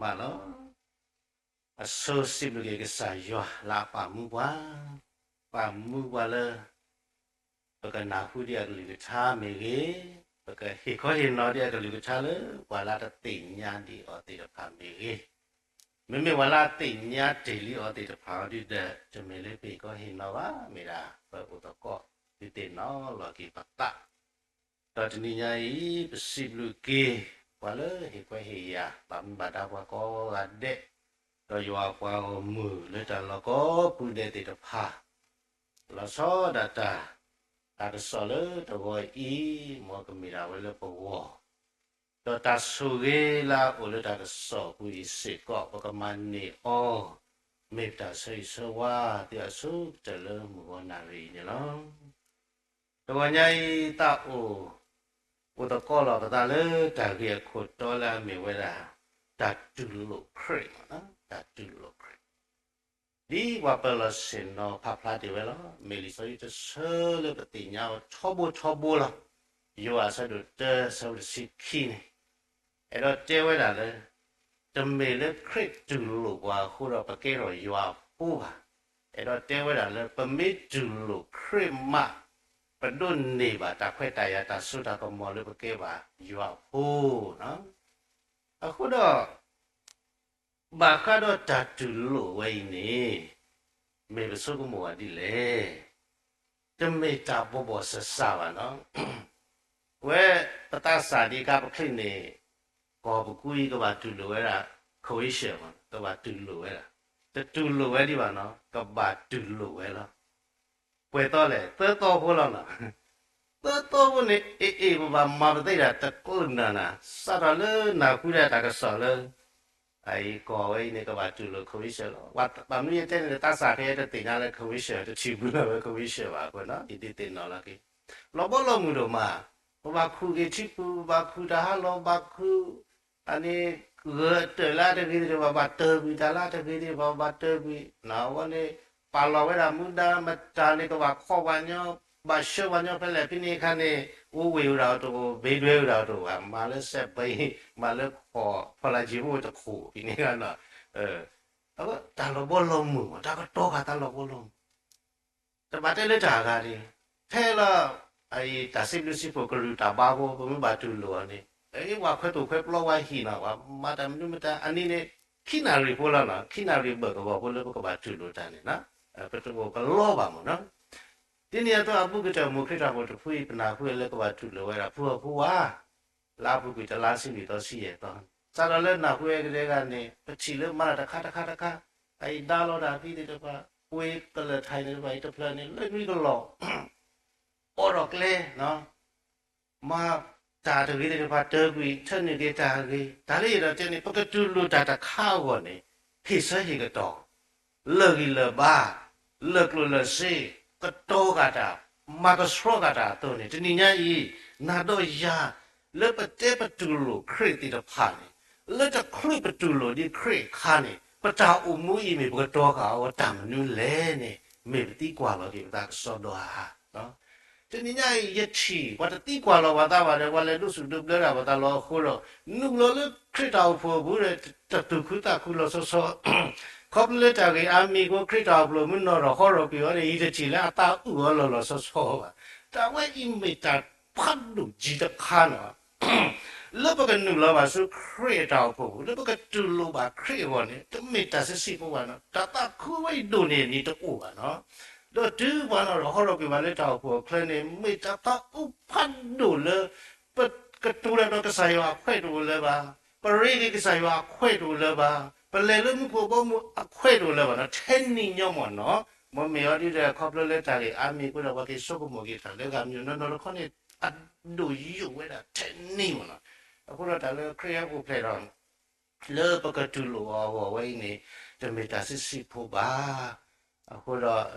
မးလီၤ. အဆိစံးဘျုးက့ၤကစၢ်ယွၤလၢအပာ်မူပှၤ, ပာ်မူပှၤလၢ ပကနၢ်ဟူဒံးအကလုၢ်ကထါမ့ၢ်ဂ့ၤ, ပကဟ့ၣ်ခီဟ့ၣ်နီၤဒံးအကလုၢ်ကထါလၢ ပှၤလၢတသ့ၣ်ညါဒံးအီၤသ့ၣ်တဖၣ်မ့ၢ်ဂ့ၤ, မ့မ့ၢ်ပှၤလၢအသ့ၣ်ညါတ့ၢ်လံအီၤသ့ၣ်တဖၣ်အီၤဒုဒီး တမ့ၢ်လၢပဟ့ၣ်ခီဟ့ၣ်နီၤဘၣ်, မ့ၢ်ဒၣ်ပအိၣ်သကိး ဒုးသ့ၣ်နီၣ်လီၤက့ၤပသး ဒီးတနံၤညါအံၤ ပစံးဘျုးက့ၤ ပှၤလၢဟ့ၣ်ခွဲးဟ့ၣ်ယာ် ဘၣ်မူဘၣ်ဒါပှၤကိးဂၤဒဲး, ဒီးယွၤအပှၤဂီၢ်မုၢ်လၢတၢ်လီၢ်ကိးပူၤဒဲးသ့ၣ်တဖၣ်, လီၤဆီဒၣ်တၢ်, တၢ်ကစီၣ်လၢတဂီၤအံၤ မ်ကမ့ၢ်ဒၣ်ဝဲလၢပဂီၢ်, ဒီးတၢ်ဆိၣ်ဂ့ၤလၢအအိၣ်လၢတၢ်ကစီၣ်ပူၤအံၤစ့ၢ်ကီး ပကမၤန့ၢ်အီၤ, မ့ၢ်ပတၢ်ဆၢဂ့ၤဆၢဝါသ့အဆိကတၢၢ်လၢမုၢ်ဂီၤနၣ်ရံၣ်အံၤန့ၣ်လီၤ. တဂီၤညါအံၤ သးအိၣ်, အိၣ်သကိးလီၤပသးလၢတၢ်ဂ့ၢ်အခိၣ်တီလၢအမ့ၢ်ဝဲဒၣ် တၢ်တူၢ်လိာ်ခရံာ်, တၢ်တူၢ်လိာ်ခရံာ်, ဒ်ပှၤပၢၤလီၢ်ဆ့ၣ်နီၤဖးဖျါတ့ၢ်ဝဲလီၤ. မ့ၢ်လံာ်စီဆှံတဆၢလၢပသ့ၣ်ညါအီၤထီဘိထီဘိလီၤ. ယိၤဟၣ်အဆၢဒိၣ်တၢ ဆၢဖိတဆံခံန့ၣ် အဲၣ်ဒိးတဲဝဲဒၣ်လၢ တမ့ၢ်လၢခရံာ်တူၢ်လိာ်ပှၤအဃိဒီးပကဲထီၣ်ယွၤအဖိဘၣ်. အဲၣ်ဒိးတဲဝဲဒၣ်လၢ ပမ့ၢ်တူၢ်လိာ်ခရံာ်မး ပဒိးန့ၢ်ဘၣ်တၢ်ခွဲးတၢ်ယာ်တၢ်စိတၢ်ကမီၤလၢပကဲဘၣ်ယွၤအဖိ, အဃိဒီး ဘၣ်ဃးဒီးတၢ်တူၢ်လိာ်ဝဲအံၤန့ၣ် မ့ၢ်ပဆိကမိၣ်ဝဲဒ်လဲၣ်. တမ့ၢ်တၢ်ဘီၣ်ဘီၣ်စၢ်စၢ်ဘၣ်နီၤ. ဝဲပသးစၢ်ဒံးခါပချံးန့ၣ် ကီၢ်ပကူအံၤကဘၣ်တူၢ်လိာ်ဝဲဒၣ် convention မး ကဘၣ်တူၢ်လိာ်ဝဲဒၣ်, တတူၢ်လိာ်ဝဲဒံးဘၣ်နီၤ ကဘၣ်တူၢ်လိာ်ဝဲလီၤ. ပှဲၤသီလဲၣ် သၢသီဖိလီၤနီၤ. သၢသီဖိန့ၣ် အ့ၣ်အ့ၣ် ပဘၣ်မၤပသ့ဒၣ်တကျၢၢ်နၤနၤ စးထီၣ်လၢနၢ်ဟူဒၣ်တၢ်ကစီၣ်လၢ အအံၤကီၢ်ဝဲအံၤန့ၣ် ကဘၣ်တူၢ်လိာ် convention လီၤ. ဘၣ်မနုၤယတဲန့ၣ် သးစၢ်ခဲအံၤတသ့ၣ်ညါလၢ convention တထံၣ်ဘၣ်လၢဝဲ convention ဘၣ်အဃိနီၤ ယဒုးသ့ၣ်နီၣ်လီၤက့ၤ လီၤဘီလီၤမုၢ်ဒိၣ်မး, ပဘၣ်ခူၣ်က့ၤထံပူၤ ပဘၣ်ခူၣ်တၢ်ဟးလီၤ ဘၣ်ခူၣ် အန့ၣ် ဂၢၢ်အတၢၢ်လၢအတဂ့ၤသ့ၣ်တဖၣ် ဘၣ်တၢၢ်ကွံာ် တၢ်လၢအတဂ့ၤသ့ၣ်တဖၣ် ဘၣ်တၢၢ်ကွံာ် အဝဲန့ၣ် ပာ်လီၤဝဲဒၣ်မူဒါမတၤန့ၣ် ကဘၣ်ခီပှၤညီ ဘၣ်ဆှၢပှၤညီဖဲလဲၣ်ဖဲန့ၣ်အခါန့ၣ် အိၣ်ဝ့ၢ်ဝဲဒၣ်တအိၣ် ဘ့ဒွဲဝဲဒၣ်တအိၣ်ဘၣ် မၤလၢစဲးဘၢအံၤ မၤလၢခီၣ်ဖီလာ်ကံၤဖိတခိၣ်ဖဲန့ၣ်လီၤ. အဝဲတၢ်လီၤဘီလီၤမုၢ်မး တၢ်ကတီၤဃာ်တၢ်လီၤဘီလီၤမုၢ် တဘၣ်တဲလၢတၢ်အဂၤန့ၣ် ထဲလီၤ အတၢ်စံးဘျုးစံးဖှိၣ်ကရူၢ်တၢ်ဘါဖိ ပမ့ၢ်ဘၣ်တူၢ်လိာ်အီၤန့ၣ် ပှၤခွဲးသိၣ်ခွဲးပျီဝဲဟံၣ်နီၤ ပှၤမၤတၢ်မနုၤမတၤ အနံၤန့ၣ် ခံနၣ်ရံၣ်ဖိလီၤနီၤ ခံနၣ်ရံၣ်ဘၢၣ်ကဝီၤဖိလၢပကဘၣ်တူၢ်လိာ်တၢ်န့ၣ် ပတအိၣ်ကလီဘၣ်မးနီၤ. ဒ်န့ၣ်အသိးအဘူးကတၢၢ် မိၢ်ခရံာ်တၢ်အိၣ်ဖှိၣ်တဖုအံၤ ပနၢ်ဟူဝဲလၢကဘၣ်တူၢ်လိာ်ဝဲဒၣ် ဖုအီၤဖုဝါ လါအပူၤကွံာ်တလါဆံလွံၢ်သီဆံယဲၢ်သီ, စးထီၣ်လၢနၢ်ဟူဝဲကဒဲကဒဲန့ၣ် ပထံၣ်လၢမၤတၢ်တခါတခါတခါ, အအံၤဒါလီၤတၢ်ဖဲသ့ၣ်တဖၣ်, ပှ့ၤကလၢာ်ထံးန့ၣ်တဖၣ်အံၤတဖျၢၣ်န့ၣ် လၢနွံကလီၢ်, အိးထီၣ်ကျဲ, မၤတၢ်တဂ့ၤသ့ၣ်တဖၣ်တၢၢ်ကွံာ် ထၢနုာ်က့ၤတၢ်ဂ့ၤ, တၢ်လၢယအဲၣ်ဒိးတဲန့ၣ် ပကတူၢ်လိာ်တၢ်တခါအဂီၢ်န့ၣ် ဟ့ၣ်ဆၢဟ့ၣ်ကတီၢ် လၢာ်ဂံၢ်လၢာ်ဘါ, လၢာ်ကျိၣ်လၢာ်စ့, ကတီၤဃာ်တၢ်, မၤကဆှီဃာ်တၢ်အသိးန့ၣ် တနံၤညါအံၤ နၤဒီးယၤ လၢပတဲပတူၢ်လိာ်ခရံာ်သ့ၣ်တဖၣ်န့ၣ် လၢတချုးပတူၢ်လိာ်ဒံးခရံာ်အခါန့ၣ် ပတၢ်အိၣ်မူအံၤမ့ၢ်ပကတီၤဃာ်အီၤတၢ်မနုၤလဲၣ်န့ၣ် မ့ၢ်ပသံကွၢ်လီၤက့ၤပသးကစီဒီဧါ. တနံၤညါအံၤ ယထံၣ် ပှၤတသံကွၢ်လီၤပှၤသးဘၣ်ဒီး ပှၤလဲၤဒိးစူၣ်ဒိးဘျၢဒၣ်ပှၤသးလီၤအဃိဒီး နုာ်လီၤလၢခရံာ်တၢ်အိၣ်ဖှိၣ်အပူၤဒီး တသူၣ်ခုသးခုလီၤဆီဆီ, ခီဖျိလၢတၢ်ဂ့ၢ်အါမံၤအဃိ ခရံာ်တၢ်အိၣ်ဖှိၣ်မ့ၢ်နီၣ်ထီၣ်ဟီထီၣ်ကွံာ်အီၤန့ၣ် ယတထံၣ်လၢအသးအုးအီၤလီၤလီၤဆီဆီဘၣ်. တၢ်ဝဲအံၤမ့ၢ်တၢ်ဖးဒိၣ်ကံတခါလီၤ. လၢပကနုာ်လီၤဘၣ်ဆူခရံာ်အတၢ်အိၣ်ဖှိၣ်ပူၤ လၢပကတူၢ်လိာ်ဘၣ်ခရံာ်အဂီၢ်န့ၣ် တမ့ၢ်တၢ်ဆံးဆံးဖိဘၣ်နီၤ, တၢ်သးခုဝဲအံၤဒိၣ်န့ၢ်အနံၤတအိၣ်ဘၣ်နီၤ. ဒီးတုၤပှၤနီၣ်ထီၣ်ဟီထီၣ်ကွံာ်ဘၣ်လၢတၢ်အိၣ်ဖှိၣ်အချၢန့ၣ် မ့ၢ်တၢ်သးအုးဖးဒိၣ်လၢ ပကတိၤတၢ်ဒီးကစၢ်ယွၤအခွဲးတအိၣ်လၢၤဘၣ်, ပရ့က့ၤကစၢ်ယွၤအခွဲးတအိၣ်လၢၤဘၣ်, ပလဲၤလၢမူခိၣ်ဘီမုၢ်အခွဲးတအိၣ်လၢၤဘၣ်နီၤ, ထဲနံၤညီမ့ၢ်နီၤ, မ့မ့ၢ်အီၤဒ်ဒီး ခီဖျိလၢတၢ်ဂ့ၢ်အါမံၤအဃိဒီး ပှၤက့ၤဆိကမိၣ်က့ၤတၢ်လၢဂၤမံၤနီၤနီၤတခီန့ၣ် အဒိၣ်ယိာ်ဝဲဒၣ်ထဲနံၤမ့ၢ်နီၤ, အဃိဒီးတၢ်လၢခရံာ်ဟဲအိၣ်ဖျဲၣ်ဒီး လၢပကတူၢ်လိာ်အီၤအဂီၢ်ဝဲအံၤန့ၣ် တမ့ၢ်တၢ်ဆံးဆံးဖိဘၣ်. အဃိဒီး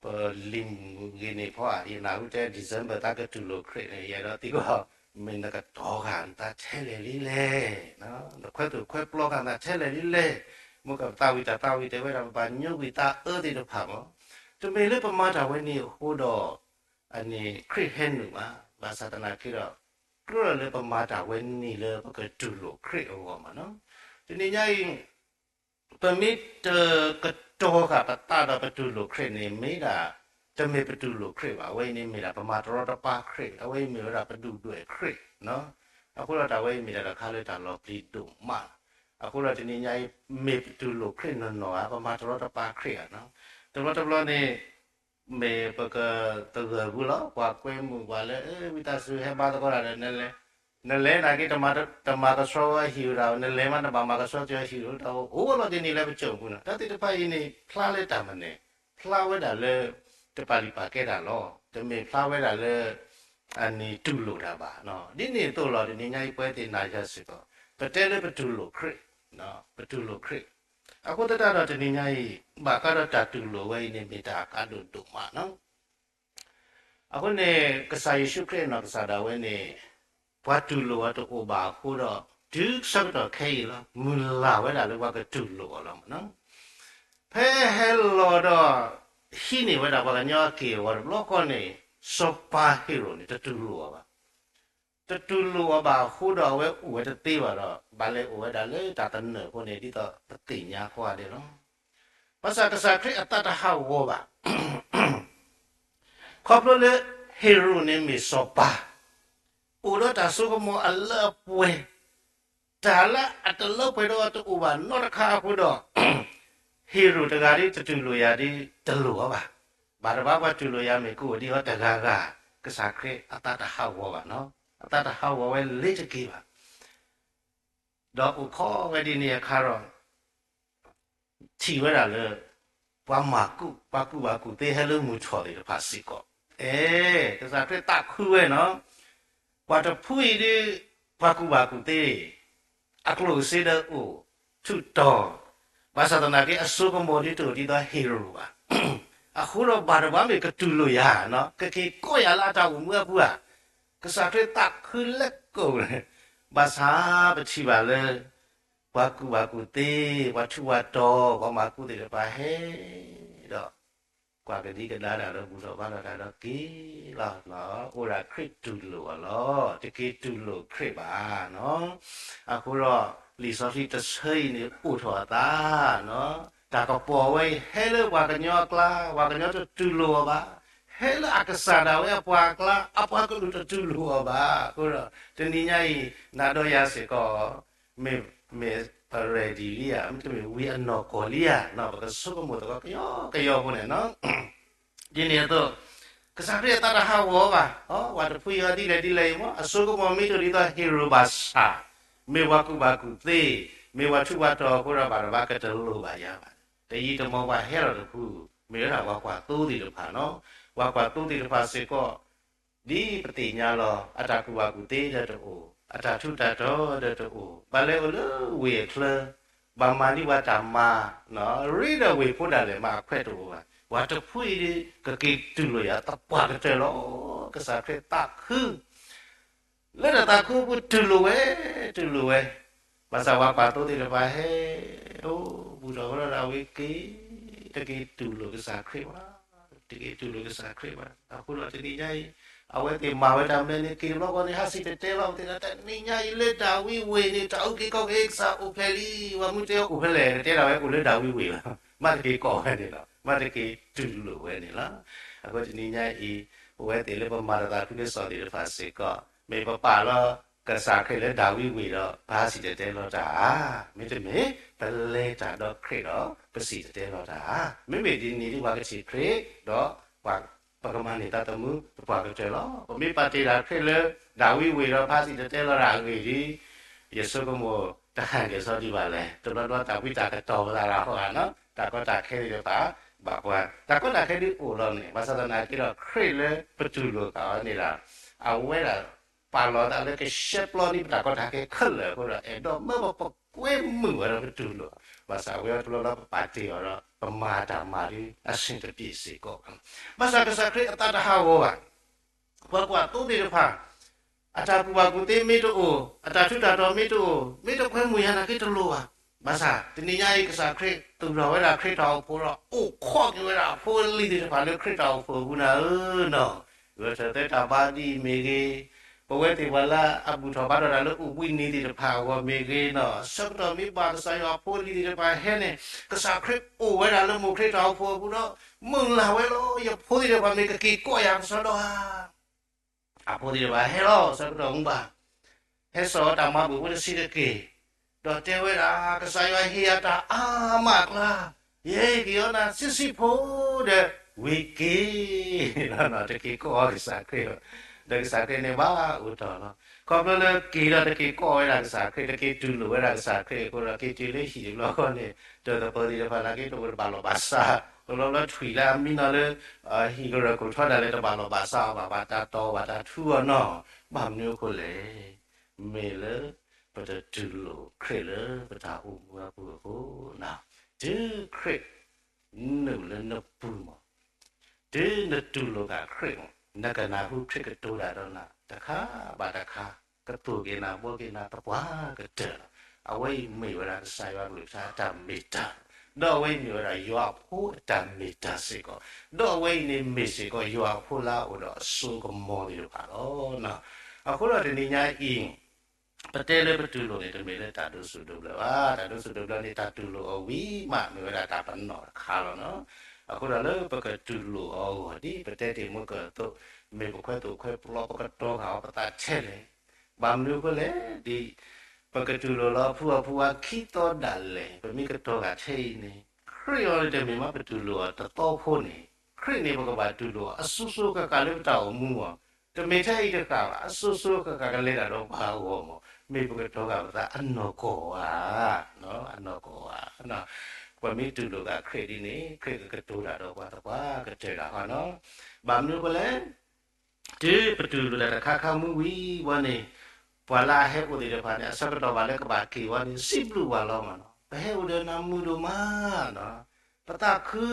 ပလံာ်မုၢ်ဂ့ၤန့ၣ်ဖီဧါ, ယနၢ်ဟူတဲ December သးကတူၢ်လိာ်ခရံာ်န့ၣ် ယအဲၣ်ဒိးသံကွၢ်, မ့ၢ်နကတီၤဃာ်နသးထဲလဲၣ်လံလဲၣ်, နခွဲးသိၣ်ခွဲးပျီဃာ်နသးထဲလဲၣ်လံလဲၣ်, မ့ၢ်ကပသးဝံၣ်တၢ်သးဝံၣ်တဲဝဲဒၣ် ပဘၣ်ညိကွံာ်သးအၢသ့ၣ်တဖၣ်မး, တမ့ၢ်လၢပမၤတၢ်ဝဲန့ၣ်အဃိဒီး အန့ၣ်ခရံာ်ဟဲနုာ်ဘၣ်, ဘၣ်ဆၣ်သနာ်က့ဒီး ကြၢးလၢပမၤတၢ်ဝဲန့ၣ်လၢပကတူၢ်လိာ်ခရံာ်အဂီၢ်မးနီၤ. တ တနံၤညါအံၤ ပမ့ၢ်တကတီၤဃာ်ပသးဒီးပတူၢ်လိာ်ခရံာ်န့ၣ် မ့ၢ်ဒၣ် တမ့ၢ်ပတူၢ်လိာ်ခရံာ်ဘၣ်. အဝဲအံၤန့ၣ်မ့ၢ်ဒၣ်ပမၤတရီတပါခရံာ်, အဝဲအံၤမ့ၢ်ဝဲဒၣ်ပဒုၣ်ဒွဲၣ်ခရံာ်. အဃိဒီးတၢ်ဝဲအံၤမ့ၢ်ဒၣ်တၢ်ခါလၢတၢ်လီၤပျံၤဒိၣ်မး. အဃိဒီးတနံၤညါအံၤ မ့ၢ်ပတူၢ်လိာ်ခရံာ်နီၢ်နီၢ်ဧါ, ပမၤတရီတပါခရံာ်ဧါ. တဘျီတဘျီန့ၣ် မ့ၢ်ပကသဂၢၢ်ပူၤလီၤ, ပှၤကွဲမုာ်ပှၤလၢ ဝံသးစူၤဟဲဘါသကိးတၢ်ဒီး နလဲၤနာ်က့ တမၤကဆှီဝဲဟံၣ်ဧိၤတၢ်, နလဲၤမးနဘၣ်မၤကဆှီက့ၤဟံၣ်ဧိၤတၢ်, အိၣ်လီၤဒ်န့ၣ်လၢပစိၤပူၤန့ၣ်. တၢ်သ့ၣ်တဖၣ်အံၤန့ၣ် ဖျါလၢတၢ်မနုၤ, ဖျါဝဲဒၣ်လၢ တပာ်လုၢ်ပာ်ကဲတၢ်လီၤ. တမ့ၢ်ဖျါဝဲဒၣ်လၢ အန့ၣ်တူၢ်လိာ်တၢ်ဘၣ်. ဒ်န့ၣ်အသိးလီၤ တနံၤညါအံၤပဝဲသ့ၣ်နာ်ယွၤစ့ၢ်ကီး ပတဲလၢပတူၢ်လိာ်ခရံာ်, ပတူၢ်လိာ်ခရံာ်. အဃိသတးဒီးတနံၤညါအံၤ ဘၣ်ဃးဒီးတၢ်တူၢ်လိာ်ဝဲအံၤန့ၣ် မ့ၢ်တၢ်အကါဒိၣ်ဒိၣ်မးနီၤ. အဃိန့ၣ် ကစၢ်ယ့ၣ်ၡူးခရံာ်အနီၢ်ကစၢ်ဒၣ်ဝဲန့ၣ် ပှၤတူၢ်လိာ်အီၤတအိၣ်ဘၣ်အဃိဒီး တုၤဆၢကတီၢ်ခဲအံၤလီၤ မုၢ်လၢ်ဝဲဒၣ်လၢပှၤကတူၢ်လိာ်အီၤလီၤမးနီၤ. ဖဲဟဲလီၤဒီး ဟံးန့ၢ်ဝဲဒၣ်ပှၤကညီအက့ၢ်အဂီၤတဘျီဃီန့ၣ် စီၤပၤဟ့ရိၣ်န့ၣ် တတူၢ်လိာ်အီၤဘၣ်. တတူၢ်လိာ်အီၤဘၣ်အဃိဒီး အဝဲအိၣ်ဝဲတသ့ဘၣ်ဒီး ဘၣ်လဲၤအိၣ်ဝဲဒၣ်လၢတၢ်သနၢၣ်အဃိန့ၣ် ဒ်သိးပသ့ၣ်ညါကိးဂၤဒဲးလီၤ. ဘၣ်ဆၣ်ကစၢ်ခရံာ်အသးတဟးဂီၤဘၣ်. ခီဖျိလၢ ဟ့ရိၣ်န့ၣ်မ့ၢ်စီၤပၤ, အိၣ်ဒီးတၢ်စိကမီၤအလၢအပှဲၤ, တၢ်လၢအတလၢပှဲၤဒီးအီၤတအိၣ်ဘၣ်နီတခါအဃိဒီး ဟ့ရိၣ်တဂၤဒ်တတူၢ်လိာ်ယၤဒ်တလိၣ်အီၤဘၣ်. ဘၣ်တဘၣ်ပှၤတူၢ်လိာ်ယၤမ့ၢ်ကအိၣ်ဒံးအီၤတဂၤဂၤ, ကစၢ်ခရံာ်အသးတဟးဂီၤဘၣ်နီၤ, အသးတဟးဂီၤဝဲလ့ၤတက့ၢ်ဘၣ်. ဒီးအိၣ်ခိးဝဲဒ်န့ၣ်အခါဒီး ထံၣ်ဝဲဒၣ်လၢ ပှၤမၤကူၣ် ပှၤကူၣ်ဘၣ်ကူၣ်သ့ဟဲလၢမုၢ်ထီၣ်သ့ၣ်တဖၣ်စ့ၢ်ကီး, အဲ ကစၢ်ခရံာ်သးခုဝဲနီၤ, ပှၤတဖုအံၤဒ် ပှၤကူၣ်ဘၣ်ကူၣ်သ့ အကျိၣ်စ့ဒီးအိၣ် ထူးတီၤ, ဘၣ်ဆၣ်သနာ်က့ အစိကမီၤဒ်တအိၣ်ဒ်သိးဟ့ရိၣ်ဘၣ်. အဃိဒီးဘၣ်တဘၣ်မ့ၢ်ကတူၢ်လိာ်ယၤနီၤ, ကက့ၤကိးယၤလၢအတၢ်အိၣ်မူအပူၤဧါ. ကစၢ်ခရံာ်သးခုလၢကိၣ်န့ၣ်, ဘၣ်ဆၣ်ပထံၣ်ဘၣ်လၢ ပှၤကူၣ်ဘၣ်ကူၣ်သ့, ပှၤထူးပှၤတီၤ, ပှၤမၤကူၣ်သ့ၣ်တဖၣ်ဟဲဒီး ကွၢ်ကဒံကဒါတၢ်ဒီးဘူၣ်ထီၣ်ဘါထီၣ်တၢ်ဒီးက့ၤလီၤ, အိၣ်ဒၣ်ခရံာ်တူၢ်လိာ်အီၤလီၤ, တက့ၤတူၢ်လိာ်ခရံာ်ဘၣ်နီၤ. အဃိဒီး လံာ်စီဆှံတဆၢအံၤန့ၣ် အိၣ်ထီၣ်အသးနီၤ, တၢ်ကပီၤဝဲအံၤ ဟဲလၢပှၤကညီအကျါ ပှၤကညီတတူၢ်လိာ်အီၤဘၣ်, ဟဲလၢအကစၢ်ဒၣ်ဝဲအပှၤအကျါ အပှၤကလုာ်တတူၢ်လိာ်အီၤဘၣ်. အဃိဒီး တနံၤညါအံၤ နၤဒီးယၤစ့ၢ်ကီး မ့ၢ် မ့ၢ်ပ ready လံဧါ, မ့တမ့ၢ်ဝံၤအနီၢ်ကီၢ်လံဧါ, ပကဆိကမိၣ်သကိးကယီကယီဖိန့ၣ်နီၤ. ဒ်န့ၣ်အသိး ကစၢ်ခရံာ်အသးတဟးဂီၤဘၣ်, ပှၤတဖုအံၤဒ်လဲၣ်ဒ်လဲၣ်အံၤမ့ၢ် အစိကမီၤမ့ၢ်တအိၣ်ဒ်သိးဟ့ရိၣ်ဘၣ်ဆၣ်, မ့ၢ်ပှၤကူၣ်ဘၣ်ကူၣ်သ့, မ့ၢ်ပှၤထူးပှၤတီၤအဃိဒီး ဘၣ်တဘၣ်ကတလိၣ်ဘၣ်ယၤဘၣ်. တယံာ်တမီၢ်ပှၤဟဲလီၤတဖု, မ့ၢ်ဝဲဒၣ်ပှၤကွၢ်သိသ့ၣ်တဖၣ်နီၤ, ပှၤကွၢ်သိသ့ၣ်တဖၣ်စ့ၢ်ကီး ဒ်ပသ့ၣ်ညါလီၤ, အတၢ်ကူၣ်ဘၣ်ကူၣ်သ့ဒီးတအိၣ်, အတၢ်ထူးတၢ်တီၤဒီးတအိၣ်, ဘၣ်လဲၤအိၣ်လၢဝ့ၢ်အချၢ, ဘၣ်မၤဒ်ပှၤတၢ်မၤ, ရ့ဒီးဝ့ၢ်ဖိဒၣ်လဲာ်မးအခွဲးတအိၣ်ဘၣ်. ပှၤတဖုအံၤဒ် ကက့ၤတူၢ်လိာ်ယၤသပှၢ်ကတၢၢ်လီၤ. ကစၢ်ခရံာ်သးခု လၢတၢ်သးခုအပူၤတူၢ်လိာ်ဝဲ, တူၢ်လိာ်ဝဲ, ဘၣ်ဆၣ်ပှၤကွၢ်သိသ့ၣ်တဖၣ်ဟဲ, အိၣ်ဘူၣ်ထီၣ်ဝဲဒီးအဝဲက့ၤ, တက့ၤတူၢ်လိာ်ကစၢ်ခရံာ်ဘၣ်, တက့ၤတူၢ်လိာ်ကစၢ်ခရံာ်ဘၣ်. အဃိဒီးတနံၤညါအံၤ အဝဲသ့ၣ်မၤဝဲတၢ်မနုၤန့ၣ် က့ၤတဘျီဃီန့ၣ် ဟးစံၣ်တဲၤတဲလီၤ ပသ့ၣ်ဒီး တနံၤညါအံၤလၢဒၤဝံးဝ့ၢ်န့ၣ် တၢ်အုၣ်က့ၤခီၣ်က့ၤကစၢ်အိၣ်ဖျဲၣ်လံ, ပှၤမူတဲအိၣ်ဖဲလဲၣ်, တဲဒၣ်ဝဲအိၣ်လၢဒၤဝံးဝ့ၢ်လီၤ. မ့ၢ်တက့ၤကိးဝဲန့ၣ်လီၤ, မ့ၢ်တက့ၤတူၢ်လိာ်ဝဲန့ၣ်လီၤ. အဃိတနံၤညါအံၤ ပဝဲသ့ၣ်လၢပမၤတၢ်သးခုလၢစီၤသ့ၣ်တဖၣ်စ့ၢ်ကီး မ့ၢ်ပပာ်လီၤကစၢ်ခရံာ်လၢဒၤဝံးဝ့ၢ်ဒီး ပဟးစံၣ်တဲၤတဲလီၤတၢ်ဧါ, မ့တမ့ၢ် ပလဲၤတၢ်ဒီးခရံာ်ဒီး ပစံၣ်တဲၤတဲလီၤတၢ်ဧါ. မ့မ့ၢ်ဒ်န့ၣ်ဒ်ပှၤကထံၣ်ခရံာ်ဒီး ပကမၤန့ၢ်သးသမူသပှၢ်ကတၢၢ်လီၤ. ပမ့ၢ်ပာ်တ့ၢ်တၢ်ခရံာ်လၢဒၤဝံးဝ့ၢ်ဒီး ပဟးစံၣ်တဲၤတဲလီၤတၢ်အဂ့ၢ်ဒ် ယဆိကမိၣ်တဟါက့ၤဆီဒံးဘၣ်လဲၣ်, တဘျီဘျီတၢ်ဝံတၢ်ကတီၤပသးတၢ်ဟီဧါနီၤ, တၢ်ကီတၢ်ခဲသ့ၣ်တဖၣ် ဘၣ်ပှၤ, တၢ်ကီတၢ်ခဲဒ်အိၣ်လီၤန့ၣ် ဘၣ်ဆၣ်သနာ်က့ဒီး ခရံာ်လၢပတူၢ်လိာ်ဃာ်အီၤန့ၣ်ဒီး အဝဲဒၣ်ပာ်လီၤသးလၢကရှဲပျီန့ၢ်ပတၢ်ကီတၢ်ခဲခဲလၢာ်အဃိဒီး အဲၣ်ဒိးမၢပကွဲမုာ်ဝဲဒီးပတူၢ်လိာ်, ဘၣ်ဆၣ်ဝဲတဘျီဘျီပပာ်တ့ၢ်အီၤဒီး ပမၤတၢ်မၤဒ်အဆင်တပြေစ့ၢ်ကီး, ဘၣ်ဆၣ်ကစၢ်ခရံာ်အသးတဟးဂီၤဘၣ်. ပှၤကွၢ်သိသ့ၣ်တဖၣ် အတၢ်ကူၣ်ဘၣ်ကူၣ်သ့မ့ၢ်တအိၣ်, အတၢ်ထူးတၢ်တီၤမ့ၢ်တအိၣ်, မ့ၢ်တကွဲမုာ်ယၤနာ်က့တလိၣ်ဘၣ်. ဘၣ်ဆၣ် တနံၤညါအံၤ ကစၢ်ခရံာ်သူၣ်ထီၣ်ဝဲဒၣ်ခရံာ်တၢ်အိၣ်ဖှိၣ်ဒီး အိၣ်ခိးက့ၤဝဲဒၣ်ဖိလံၤသ့ၣ်တဖၣ်လၢခရံာ်တၢ်အိၣ်ဖှိၣ်အပူၤနၤဧၢနီၤ, ဂဲၤဆၢထၢၣ်သဲတၢ်ဘါဒံးမ့ၢ်ဂ့ၤ, ပဝဲသ့ၣ်ပှၤလၢအဘူၣ်ထီၣ်ဘါထီၣ်တၢ်လၢအိၣ်ဘှံးနံၤသ့ၣ်တဖၣ်အဂီၢ်မ့ၢ်ဂ့ၤနီၤ, ဆၢကတီၢ်မ့ၢ်ဘၣ်ကစၢ်ယွၤအဖိအလံၤသ့ၣ်တဖၣ်ဟဲန့ၣ်, ကစၢ်ခရံာ်အိၣ်ဝဲဒၣ်လၢမိၢ်ခရံာ်တၢ်အိၣ်ဖှိၣ်အပူၤဒီး မုၢ်လၢ်ဝဲလီၤ, ယဖိသ့ၣ်တဖၣ်မ့ၢ်ကက့ၤကိးယၤကစီဒီဧါ အဖိသ့ၣ်တဖၣ်ဟဲလီၤ ဆၢကတီၢ်မ့ၢ်ဘၣ်, ဟဲစိာ်တၢ်မၤဘူၣ်ဖိတဆံးတက့ၢ်, ဒီးတဲဝဲဒၣ် ကစၢ်ယွၤဟ့ၣ်ယၤတၢ်အါမးအကျါ, ယဟ့ၣ်က့ၤအီၤနၤဆံးဆံးဖိဒီး ဝံၤက့ၤ တက့ၤကိးအီၤကစၢ်ခရံာ်, ဒီးကစၢ်ခရံာ်န့ၣ်ဘၣ်အိၣ်တ့ၢ်လီၤ. ခီဖျိလၢက့ၤဒီးတက့ၤကိးဝဲဒၣ်ကစၢ်ခရံာ်, တက့ၤတူၢ်လိာ်ဝဲဒၣ်ကစၢ်ခရံာ်အဃိဒီး က့ၤတုၤလၢဟံၣ်တဘျီဃီန့ၣ် ဒီးသပၢၤသ့ၣ်တဖၣ်နာ်က့တအိၣ်တဘၣ်လီၢ်ဘၣ်စး, လီၤလီၤထွံၣ်လၢအမံနီၤလၢ ဟံၣ်ကရၢၢ်ခိၣ်ထီဒၣ်လဲာ်တဘၣ်လီၢ်ဘၣ်စးအီၤဘၣ်, ဘၣ်တၢ်တီၢ်ဘၣ်တၢ်ထူအီၤနီၤ, ဘၣ်မနုၤအဃိလဲၣ်, မ့ၢ်လၢပတတူၢ်လိာ်ခရံာ်လၢပတၢ်အိၣ်မူအပူၤအဃိ, တုၤခရံာ် နုာ်လၢနပူၤမး, တုၤနတူၢ်လိာ်ဃာ်ခရံာ်မး, နကနၢ်ဟူခရံာ်ကတိၤတၢ်ဒီးနၤ တခါဘၣ်တခါ, ကတိၤက့ၤနၤဘှီက့ၤနၤသပှၢ်ကတၢၢ်လီၤ. အဝဲအံၤမ့ၢ်ဝဲဒၣ်ကစၢ်ယွၤအကလုၢ်ကထါအတၢ်မ့ၢ်တၢ်, ဒီးအဝဲအံၤမ့ၢ်ဝဲဒၣ်ယွၤအဖိအတၢ်မ့ၢ်တၢ်စ့ၢ်ကီး, ဒီးအဝဲအံၤန့ၣ်မ့ၢ်စ့ၢ်ကီးယွၤအဖိလၢအအိၣ်ဒီးအစိကမီၤသ့ၣ်တဖၣ်လီၤ. အဃိဒီးတနံၤညါအံၤ ပတဲလၢပတူၢ်လိာ်န့ၣ် တမ့ၢ်လၢတၢ်ဒိးစူၣ်ဒိးဘျၢဘၣ်, တၢ်ဒိးစူၣ်ဒိးဘျၢန့ၣ် တၢ်တူၢ်လိာ်အီၤဝံၤမး မ့ၢ်ဝဲဒၣ်တၢ်ပနီၣ်တခါလီၤနီၤ. အဃိဒီးလၢပကတူၢ်လိာ်အီၤအဂီၢ် ဒ်ပတဲတ့ၢ်မုၢ်ကၢၢ်အသိး, မ့ၢ်ပခွဲးသိၣ်ခွဲးပျီ ပကတီၤဃာ်အီၤပသးထဲလဲၣ်. ဘၣ်မနုၤအဃိလဲၣ်, ဒ်ပကတူၢ်လိာ်လီၤဖုအီၤဖုအီၤခံသီဒၣ်လဲာ်, ပမ့ၢ်ကတီၤဃာ်ထဲအံၤန့ၣ် ခရံာ်အီၤန့ၣ်တမ့ၢ်မး ပတူၢ်လိာ်အီၤတသီဖိန့ၣ်, ခရံာ်န့ၣ်ပကဘၣ်တူၢ်လိာ်အီၤအစိၤစိၤဃၣ်ဃၣ်လၢပတၢ်အိၣ်မူအီၤ, တမ့ၢ်ထဲအံၤတဃၣ်ဘၣ်, အစိၤစိၤဃၣ်ဃၣ်ကလဲၤတၢ်ဒီးပှၤအဂီၢ်မး, မ့ၢ်ပကတီၤဃာ်ပသးအနီၢ်ကီၢ်ဧါ, အနီၢ်ကီၢ်ဧါ. ပမ့ၢ်တူၢ်လိာ်ဃာ်ခရံာ်ဒ်န့ၣ် ခရံာ်ကကတိၤတၢ်ဒီးပှၤသပှၢ်ကတၢၢ်တၢ်ဃီနီၤ. ဘၣ်မနုၤအဃိလဲၣ်, တုၤပတူၢ်လိာ်တၢ်တခါခါမုၢ်ဝံၤဝဲန့ၣ်, ပှၤလၢအဟဲအိၣ်သ့ၣ်တဖၣ်န့ၣ် အဆၢကတီၢ်ဘၣ်လၢကဘၣ်က့ၤဝဲန့ၣ် စံးဘျုးပှၤလီၤမးနီၤ, ပဟဲအိၣ်ဒီးနၤမုာ်ဒိၣ်မးနီၤ, ပသးခု,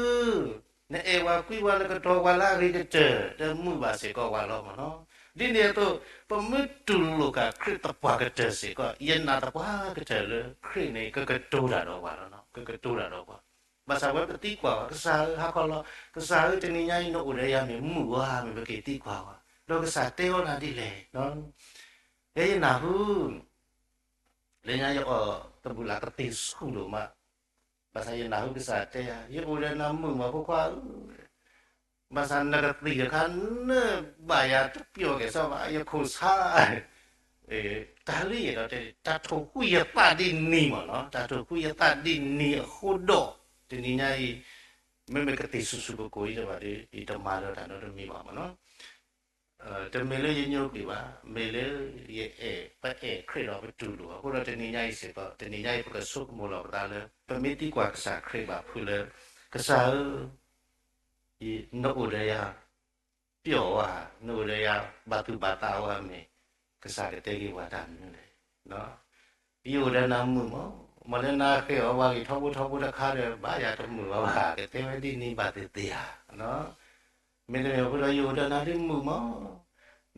နအဲၣ်ဝဲကွံဝဲ နကတီၤဝဲလၢအဂ့ၤကတၢၢ် ဒီးမုာ်ဘၣ်စ့ၢ်ကီးဝဲလီၤမးနီၤ. ဒ်န့ၣ်အသိး ပမ့ၢ်တူၢ်လိာ်ဃာ်ခရံာ်သပှၢ်ကတၢၢ်စ့ၢ်ကီး ယနာ်သပှၢ်ကတၢၢ်လၢခရံာ်န့ၣ် ကကတိၤတၢ်ဒီးပှၤလီၤနီၤ, ကကတိၤတၢ်ဒီးပှၤ ဘၣ်ဆၣ်ဝဲပသံကွၢ်ဝဲ ကစၢ်ဧၢ ဟါခီလီၤ, ကစၢ်ဧၢ တနံၤညါအံၤ နအိၣ်ဒီးယၤမ့ၢ်မုာ်ဧါ, မ့ၢ်ပက့ၤသံကွၢ်ဝဲ, ဒီးကစၢ်တဲအီၤနၤဒ်လဲၣ်, ယဲယနၢ်ဟူ, လၢညါယအီၣ်တဘူၣ်လၢ်ကသ့ၣ်ဆူၣ်ဒိၣ်မး, ဘၣ်ဆၣ်ယနၢ်ဟူကစၢ်တဲယၤ, ယအိၣ်ဒီးနၤမုာ်မးဖိခွါဧၢ, ဘၣ်ဆၣ်နကသံၣ်တခါ နဘၣ်ယၤတပျီၣ်က့ၤစ့ၢ်ဘၣ် ယခိၣ်ဆါ တၢ်လၢယအဲၣ်ဒိးတဲ တၢ်ထိၣ်ဃံယသးဒ်နံၤမးနီၤ, တၢ်ထိၣ်ဃံယသးဒ်နံၤအဃိဒီး, တနံၤညါအံၤ, မ့မ့ၢ်ကသံၣ်ဆူၣ်ဆူၣ်ကိၢ်ကိၢ်အံၤတဘၣ်ဒီး ယတမၤဒီးတၢ်နီတမံၤဘၣ်မးနီၤ. တမ့ၢ်လၢယညိကွံာ်ဘၣ်, မ့ၢ်လၢယအဲၣ်, ပအဲၣ်ခရံာ်ဒီးပတူၢ်လိာ်, အဃိဒီးတနံၤညါအံၤစ့ၢ်ကီး တနံၤညါအံၤပကဆိကမိၣ်လီၤပသးလၢ ပမ့ၢ်သံကွၢ်ကစၢ်ခရံာ်ဘၣ်ဖုးလၢ ကစၢ်ဧၢ နအိၣ်ဒီးယၤ ပျီၣ်ဝဲ, နအိၣ်ဒီးယၤ ဘၣ်သူၣ်ဘၣ်သးဝဲမ့ၢ် ကစၢ်ကတဲက့ၤပှၤတၢ်မနုၤလဲၣ်. ယအိၣ်ဒီးနၤမုာ်မး, မ့ၢ်လၢနဃ့အီၤပှၤဂ့ၢ်ထီဘိထီဘိတခါဒီး ဘၣ်ယၤတမုာ်ဘၣ်ဘၣ်, ကတဲဝဲဒ်န့ၣ်ဘၣ်သ့ၣ်သ့ၣ်ဧါ. မ့တမ့ၢ်အဃိဒီး ယအိၣ်ဒီးနၤဒ်မုာ်မး,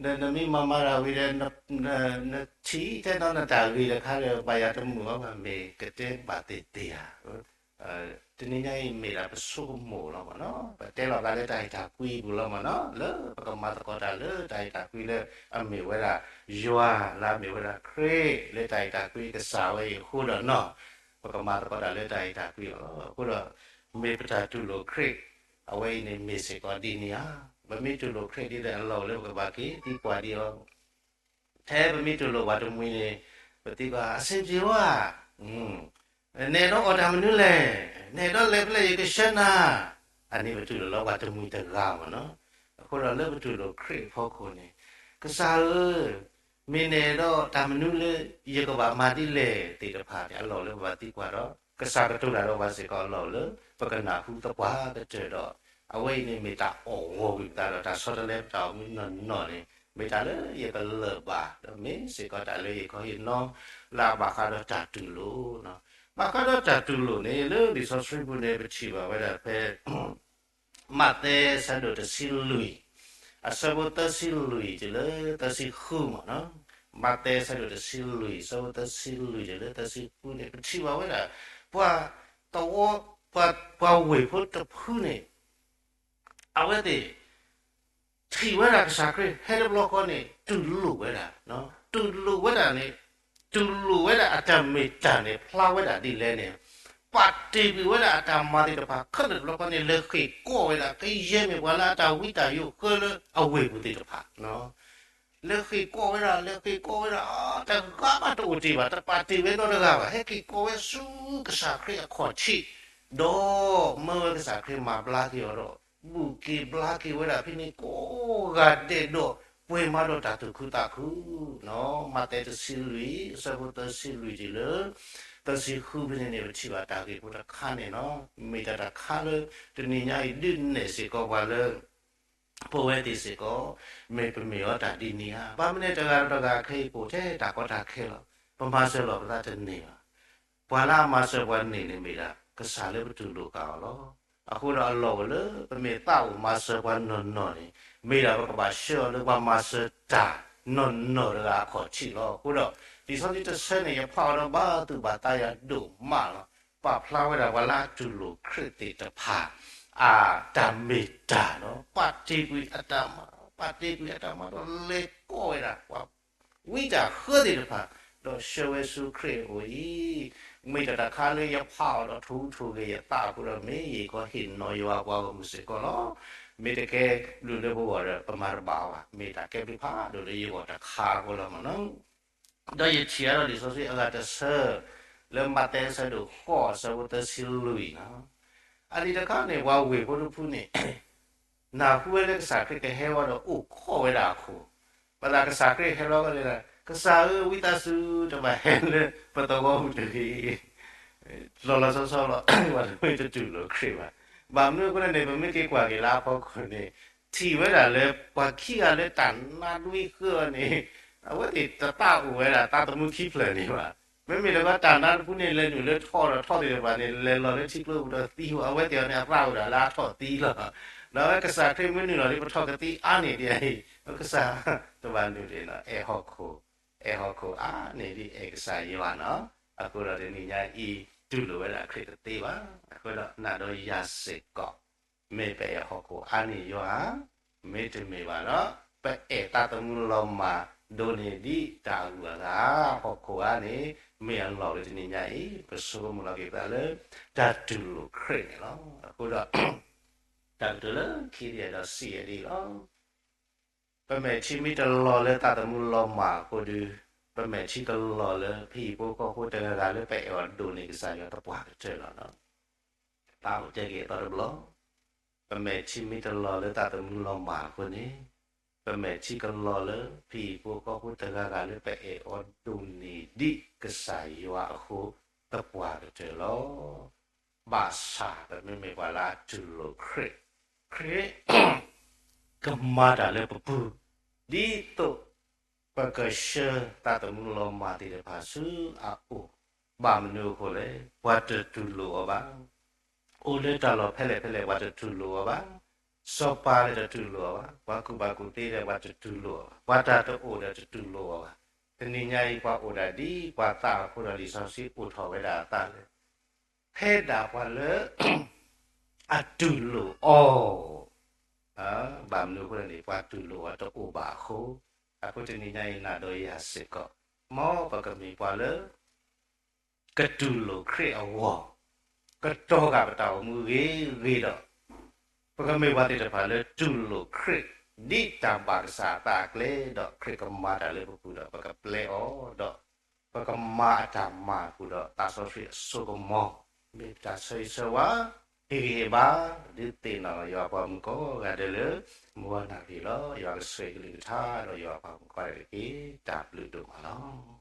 ဒီးနမ့ၢ်မၤမၤတၢ်ဝံၤဒီး နထံၣ်ထဲနီၤနတၢ်ဂ့ၤတခါဒီး ဘၣ်ယၤတမုာ်ဘၣ်ဘၣ် မ့ၢ်ကတဲဘၣ်သ့ၣ်သ့ၣ်ဧါ. တနံၤညါအံၤမ့ၢ်ဒၣ်ပဆိကမိၣ်လီၤမးနီၤ, ပတဲလီၤသးလၢတၢ်အဲၣ်တၢ်ကွံအပူၤလီၤမးနီၤ, လၢပကမၤသကိးတၢ်လၢတၢ်အဲၣ်တၢ်ကွံလၢအမ့ၢ်ဝဲဒၣ်ယွၤ လၢအမ့ၢ်ဝဲဒၣ်ခရံာ် လၢတၢ်အဲၣ်တၢ်ကွံကစၢ်ဝဲအံၤအဃိဒီးနီၤ, ပကမၤသကိးတၢ်လၢတၢ်အဲၣ်တၢ်ကွံလီၤ. အဃိဒီး မ့ၢ်ပတၢ်တူၢ်လိာ်ခရံာ် အဝဲအံၤန့ၣ်မ့ၢ်စ့ၢ်ကီးဒ်န့ၣ်ဧါ. ပမ့ၢ်တူၢ်လိာ်ခရံာ်ဒ်န့ၣ် အလီၢ်အိၣ်လၢပကဘၣ်က့ၤသံကွၢ်ဒံးအီၤ ထဲပမ့ၢ်တူၢ်လိာ်ပှၤတမှံၤန့ၣ် ပသံကွၢ် အဆင်ပြေဝဲ, နအဲၣ်ဒိးအီၣ်တၢ်မနုၤလဲၣ်, နအဲၣ်ဒိးလဲၤဖဲလဲၣ် ယကဆှၢနၤ, အန့ၣ်ပတူၢ်လိာ်လၢပှၤတမှံၤတဂၤမးနီၤ. အဃိဒီးလၢပတူၢ်လိာ်ခရံာ်အဖီခိၣ်န့ၣ် ကစၢ်ဧၢ, မ့ၢ်နအဲၣ်ဒိးတၢ်မနုၤလၢယကဘၣ်မၤဒ်လဲၣ်သ့ၣ်တဖၣ်န့ၣ် အလီၢ်အိၣ်လၢပဘၣ်သံကွၢ်ဒီး ကစၢ်ကတိၤတၢ်ဒီးပှၤစ့ၢ်ကီးအလီၢ်အိၣ်လၢ ပကနၢ်ဟူသပှၢ်ကတၢၢ်ဒီး အဝဲအံၤန့ၣ်မ့ၢ်တၢ်အီၣ်ဂီၢ်ကွံာ်ပသးဒီး တၢ်ဆီတလဲပတၢ်အိၣ်မူနီၢ်နီၢ်န့ၣ် မ့ၢ်တၢ်လၢယကလၢာ်ဘၣ် ဒီးမ့ၢ်စ့ၢ်ကီးတၢ်လၢယခီယနီၢ် လၢအဘၣ်ဃးဒီးတၢ်တူၢ်လိာ်, ဘၣ်ဃးဒီးတၢ်တူၢ်လိာ်န့ၣ် လၢလံာ်စီဆှံပူၤန့ၣ် ပထံၣ်ဘၣ်ဝဲဒၣ်ဖဲ မးသဲဆၢဒိၣ်တဆံလွံၢ် အဆၢဖိသၢဆံလွံၢ်တုၤလၢသၢဆံဃုမးနီၤ, မးသဲဆၢဒိၣ်တဆံလွံၢ် အဆၢဖိသၢဆံလွံၢ်တုၤလၢသၢဆံဃုန့ၣ် ပထံၣ်ဘၣ်ဝဲဒၣ် ပှၤသဝီ ပှၤ ပှၤဝ့ၢ်ဖိတဖုန့ၣ် အဝဲသ့ၣ် ထံၣ်ဝဲဒၣ်ကစၢ်ခရံာ်ဟဲတဘျီဃီန့ၣ် တူၢ်လိာ်ဝဲဒၣ်, တူၢ်လိာ်ဝဲဒၣ်န့ၣ်, တူၢ်လိာ်ဝဲဒၣ်အတၢ်မ့ၢ်တၢ်န့ၣ် ဖျါဝဲဒၣ်ဒ်လဲၣ်န့ၣ်, ပာ်တ့ၢ်ကွံာ်ဝဲဒၣ်အတၢ်မၤသ့ၣ်တဖၣ် ခဲလၢာ်တဘျီဃီန့ၣ် လဲၤဃ့ၢ်ကီၢ်ဝဲဒၣ် ကယဲၢ်မ့ၢ်ပှၤလၢအတၢ်ဝံတၢ်ယိးဃၢလၢအဝ့ၢ်ပူၤသ့ၣ်တဖၣ် လဲၤဃ့ၢ်ကီၢ်ဝဲဒၣ်, လဲၤဃ့ၢ်ကီၢ်ဝဲဒၣ်, တဂၤဘၣ်တအိၣ်တ့ၢ်ဘၣ်, တပာ်တ့ၢ်ဝဲနီတဂၤဘၣ်, ဟဲက့ၤကီၢ်ဝဲဆူကစၢ်ခရံာ်အခီၣ်ထံး, ဒီးမၢဝဲကစၢ်ခရံာ်မၤဘျါက့ၤအီၤဒီး ဘူၣ်က့ၤဘျါက့ၤဝဲဒၣ်ဖဲန့ၣ်ကိးဂၤဒဲးဒီး ပှဲၤမးဒီးတၢ်သူၣ်ခုသးခု, မးသဲတဆံလွံၢ် အဆၢဖိသၢဆံလွံၢ်တုၤလၢ သၢဆံဃုဖဲန့ၣ်န့ၣ် ပထံၣ်ဘၣ်တၢ်ဂ့ၢ်ဖိတခါန့ၣ်လီၤ. မ့ၢ်တၢ်တခါလၢ တနံၤညါအံၤဒုးနဲၣ်စ့ၢ်ကီးပှၤလၢ ပဝဲသ့ၣ်စ့ၢ်ကီး မ့ၢ်ပမ့ၢ်အီၤတၢ်ဒ်န့ၣ်ဧါ. ဘၣ်မနုၤတဂၤဒီးတဂၤခဲအံၤ ပိာ်ထဲတၢ်ကီတၢ်ခဲလီၤ. ပမၤစၢၤလီၤပသးတန့ၢ်ဘၣ်. ပှၤလၢအမၤစၢၤပှၤန့ၢ်န့ၣ်မ့ၢ်ဒၣ် ကစၢ်လၢပတူၢ်လိာ်ဃာ်အီၤလီၤ. အဃိဒီးအလီၢ်အိၣ်လၢ ပမ့ၢ်သးအိၣ်မၤစၢၤပှၤနီၢ်နီၢ်န့ၣ် မ့ၢ်ဒၣ်ပကဘၣ်ဆှၢအီၤလၢပှၤမၤစၢၤတၢ်နီၢ်နီၢ်တဂၤအခီၣ်ထံးလီၤ. အဃိဒီး လံာ်စီဆှံတဆၢန့ၣ် ယဖးအီၤဒီးဘၣ်သူၣ်ဘၣ်သးယၤဒိၣ်မးလီၤ. ပာ်ဖျါဝဲဒၣ်ပှၤလၢအတူၢ်လိာ်ခရံာ်သ့ၣ်တဖၣ် အတၢ်မ့ၢ်တၢ်လီၤ. ပာ်တ့ၢ်ကွံာ်အတၢ်မၤ, ပာ်တ့ၢ်ကွံာ်အတၢ်မၤဒီးလဲၤကီၢ်ဝဲဒၣ် ပှၤဝံတၢ်ဃၢသ့ၣ်တဖၣ် ဒီးဆှၢဝဲဆူခရံာ်အအိၣ်အံၤ, မ့ၢ်တၢ်တခါလၢယဖးအီၤဒီးထိၣ်ဟူးထိၣ်ဂဲၤယသးအဃိဒီး မ့ၢ်ယကီဟ့ၣ်နီၤယွၤပှၤဂီၢ်မုၢ်စ့ၢ်ကီးလီၤ. မ့ၢ်တကဲဘျုးလၢပဂီၢ်ဒီး ပမၤတဘၣ်အီၤဘၣ်. မ့ၢ်တၢ်ကဲဘျုးဖးဒိၣ်လၢယဂီၢ်တခါအဃိလီၤမ့ၢ်နီၤ. ဒီးယထံၣ်အါထီၣ်လံာ်စီဆှံအဂၤတဆၢ လၢမးသဲအဆၢဒိၣ်ဃိး အဆၢဖိသၢဆံလွံၢ်လီၤ. အလံာ်တခါန့ၣ် ပှၤဝ့ၢ်ဖိတဖုန့ၣ် နၢ်ဟူဝဲလၢကစၢ်ခရံာ်ကဟဲဝဲဒီးအိၣ်ခိးဝဲဒၣ်အဃိ, ဘၣ်ဆၣ်ကစၢ်ခရံာ်ဟဲလီၤဝဲလၢ ကစၢ်ဧၢ ဝံသးစူၤတဘၣ်ဟဲလၢပသဝီပူၤတဂ့ၤ. လီၤလီၤဆီဆီလီၤ ပှၤတဖုတတူၢ်လိာ်ခရံာ်ဘၣ်. ဘၣ်မနုၤအဃိလဲၣ်န့ၣ် ပမ့ၢ်က့ၤကွၢ်က့ၤလၢအဖီခိၣ်န့ၣ် ထံၣ်ဝဲဒၣ်လၢပှၤခံဂၤလၢတၢ်နါတဝံဃၢအီၤန့ၣ် အဝဲသ့ၣ်တသးအိၣ်ဝဲဒၣ်သးသမူခံဖျၢၣ်န့ၣ်ဘၣ်. မ့မ့ၢ်လၢတၢ်နါတဖုန့ၣ် လဲၤနုာ်လၢထီၣ်ဒီးထီၣ်သ့ၣ်တဖၣ်န့ၣ် လဲၤလီၤလၢထံကျိပူၤဒီးသံဝဲ အဝဲသ့ၣ်အီၤန့ၣ် အသးအိၣ်ဒၣ်လၢအထီၣ်သံလီၤ. ဒီးအဝဲကစၢ်ခရံာ်မ့ၢ်နုာ်လီၤလံ ပထီၣ်ကသံအါန့ၢ်ဒံးအံၤ ကစၢ်တဘၣ်နုာ်ဒံးနီၤ အဲၣ်ဟီၣ်ခိၣ်, အဲၣ်ဟီၣ်ခိၣ်အါန့ၢ်ဒံးအဲၣ်ကစၢ်ယွၤနီၤ. အဃိဒီးတနံၤညါအံၤ တူၢ်လိာ်ဝဲဒၣ်ခရံာ်တသ့ဘၣ်. အဃိဒီးနၤဒီးယၤစ့ၢ်ကီး မ့ၢ်ပအဲၣ်ဟီၣ်ခိၣ်အါန့ၢ်ယွၤဧါ, မ့တမ့ၢ်ဘၣ်ဒီး ပအဲၣ်သးသမူလီၤမၢ်ဒိးန့ၢ်ဒံးတၢ်အဂုၤအဂၤဧါ. ဟီၣ်ခိၣ်အါန့ၣ် မ့ၢ်အလီၢ်လၢတနံၤညါအံၤ ပဆိကမိၣ်လီၤက့ၤပသးလၢ တၢ်တူၢ်လိာ်ခရံာ်န့ၣ်လီၤ. အဃိဒီး တၢ်ကတိၤလၢခံဒ်အံၤဒီးစံးအံၤဒ်အံၤလီၤ. ပမဲာ်ထံမ့ၢ်တလီၤလၢသးသမူလီၤမၢ်အဃိဒီး ပမဲာ်ထံကလီၤလၢ ဖံဖိဃီဖိတဂၤဂၤလၢပအဲၣ်အီၤဒိၣ်န့ၢ်ကစၢ်ယွၤသပှၢ်ကတၢၢ်လီၤ. သးအိၣ်တဲက့ၤအသီတဘျီ, ပမဲာ်ထံမ့ၢ်တလီၤလၢသးသမူလီၤမၢ်အဃိန့ၣ်, ပမဲာ်ထံကလီၤလၢ ဖံဖိဃီဖိတဂၤဂၤလၢပအဲၣ်အီၤဒိၣ်န့ၢ်ဒံးကစၢ်ယွၤအဃိ သပှၢ်ကတၢၢ်လီၤ. ဘၣ်ဆၣ်ပမ့မ့ၢ်ပှၤလၢအတူၢ်လိာ်ခရံာ်, ခရံာ် ကမၤတၢ်လၢပပူၤ, ဒ်သိး ပကဆှၢသးသမူလီၤမၢ်သ့ၣ်တဖၣ်ဆူအအိၣ်, ဘၣ်မနုၤအဃိလဲၣ်, ပှၤတတူၢ်လိာ်အီၤဘၣ်. အိၣ်လၢတၢ်လီၢ်ဖဲလဲၣ်ဖဲလဲၣ် ပှၤတတူၢ်လိာ်အီၤဘၣ်. စီၤပၤလၢတတူၢ်လိာ်အီၤဘၣ်, ပှၤကူၣ်ဘၣ်ကူၣ်သ့ဒီးပှၤတတူၢ်လိာ်အီၤဘၣ်, ပှၤတၢ်တအိၣ်ဒီးတတူၢ်လိာ်အီၤဘၣ်. တနံၤညါအံၤပှၤအိၣ်ဒၣ်ဒ်ပှၤသးအဃိဒီး လံာ်စီဆှံအိၣ်ထီၣ်ဝဲဒၣ်အသးလၢ ဖဲဒၣ်ပှၤလၢ အတူၢ်လိာ်အီၤ, ဘၣ်မနုၤအဃိလဲၣ်န့ၣ် ပှၤတူၢ်လိာ်အီၤတအိၣ်ဘၣ်အဃိ, အဃိတနံၤညါအံၤနၤဒီးယၤစ့ၢ်ကီး, မ်ပကမ့ၢ်ပှၤလၢ ကတူၢ်လိာ်ခရံာ်အဂီၢ်, ကတီၤဃာ်ပတၢ်အိၣ်မူဂ့ၤဂ့ၤဒီး, ပကမ့ၢ်ပှၤသ့ၣ်တဖၣ်လၢတူၢ်လိာ်ခရံာ်, ဒ်တၢ်ဘၣ်ကစၢ်အသးအကျဲဒီး ခရံာ်ကမၤတၢ်လၢပပူၤဒီး ပကပျဲအီၤဒီး ပကမၤအတၢ်မၤအပူၤဒီး သးစီဆှံအစိကမီၤ, မ့ၢ်တၢ်ဆၢဂ့ၤဆၢဝါ, ဟ့ၣ်ဂံၢ်ဟ့ၣ်ဘါ, ဒုးသ့ၣ်နီၣ်ယွၤပှၤမုၣ်ကိးဂၤဒဲးလၢ မုၢ်ဂီၤနၣ်ရံၣ်လီၤ. ယွၤကဆိၣ်ဂ့ၤကလုၢ်ကထါဒီးယွၤပှၤမုၣ်ကိးဂၤဒဲးတက့ၢ်. တၢ်ဘျုးဒိၣ်မးလီၤ.